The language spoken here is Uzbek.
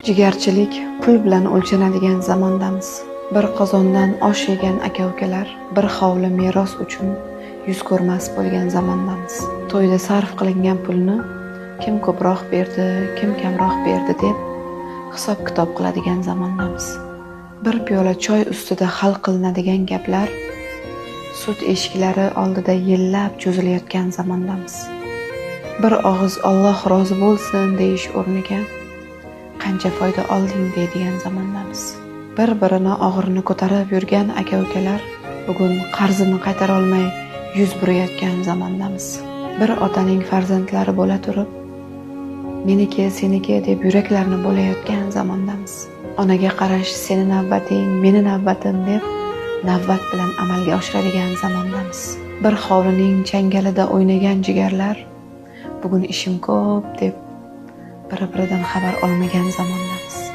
Jigarchilik pul bilan o'lchanadigan zamondamiz. Bir qozondan osh yegan aka-ukalar bir hovli meros uchun yuz ko'rmas bo'lgan zamondamiz. To'yda sarf qilingan pulni kim ko'proq berdi, kim kamroq berdi deb hisob-kitob qiladigan zamondamiz. Bir piyola choy ustida hal qilinadigan gaplar sud eshiklari oldida yillab cho'zilayotgan zamondamiz. Bir og'iz Alloh rozi bo'lsin deyish o'rniga qancha foyda olding deydigan zamondamiz. Bir-birini og'irini ko'tarib yurgan aka-ukalar bugun qarzini qaytara olmay yuz burayotgan zamondamiz. Bir otaning farzandlari bo'la turib, meniki, seniki deb yuraklarni bo'layotgan zamondamiz. Onaga qarash seni navbating, meni navbatim deb navbat bilan amalga oshiradigan zamondamiz. Bir hovlining changalida o'ynagan jigarlar bugun ishim ko'p deb bir-biridan xabar olmagan zamondamiz.